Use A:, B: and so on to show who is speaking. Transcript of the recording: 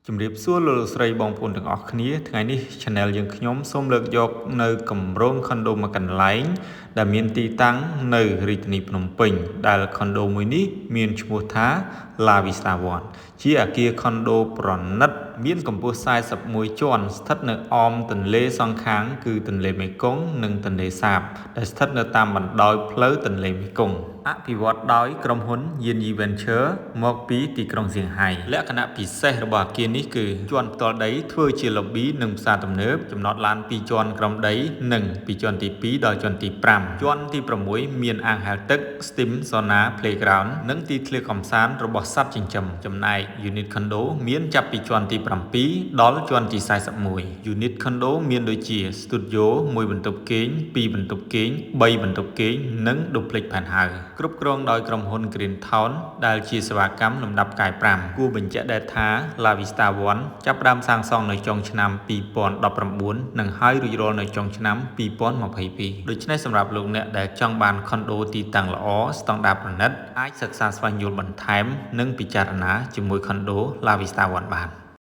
A: ជំរាបសួរលោកលោកស្រីបងប្អូនទាំងអស់គ្នាថ្ងៃនេះ Channel យើងខ្ញុំសូមលើកយកនៅគម្រោងខុនដូមួយកន្លែងដែលមានទីតាំងនៅរាជធានីភ្នំពេញដែលខុនដូមួយនេះមានឈ្មោះថា La Vista One ជាអគារខុនដូប្រណិតមានកម្ពស់41ជាន់ស្ថិតនៅអមទន្លេសងខាងគឺទន្លេមេគង្គនិងទន្លេសាបដែលស្ថិតនៅតាមបណ្ដោយផ្លូវទន្លេមេគង្គអភិវឌ្ឍដោយក្រុមហ៊ុន Yin Venture មកពីទីក្រុងសៀងហៃលក្ខណៈពិសេសរបស់អគារនេះគឺជាន់ផ្ទាល់ដីធ្វើជា lobby និងផ្សារទំនើបចំណតឡាន2ជាន់ក្រោមដីនិងពីជាន់ទី2ដល់ជាន់ទី5ជាន់ទី6មានអាងហែលទឹក Steam Sauna Playground និងទីធ្លាកម្សាន្តរបស់សត្វចិញ្ចឹមចំណែក Unit Condo មានចាប់ពីជាន់ទី7ដល់ជាន់ទី41 Unit Condo មានដូចជា Studio 1បន្ទប់គេង2បន្ទប់គេង3បន្ទប់គេងនិង Duplex Penthouse គ្រប់គ្រងដោយក្រុមហ៊ុន Green Town ដែលជាសេវាកម្មលំដាប់ផ្កាយ5គួរបញ្ជាក់ដែរថា La Vista One ចាប់ផ្ដើមសាងសង់នៅចុងឆ្នាំ2019និងហើយរួចរាល់នៅចុងឆ្នាំ2022ដូច្នេះសម្រាប់លោកអ្នកដែលចង់បានខុនដូទីតាំងល្អស្តង់ដារប្រណិតអាចសិក្សាស្វែងយល់បន្ថែមនិងពិចារណាជាមួយខុនដូ La Vista One បាន។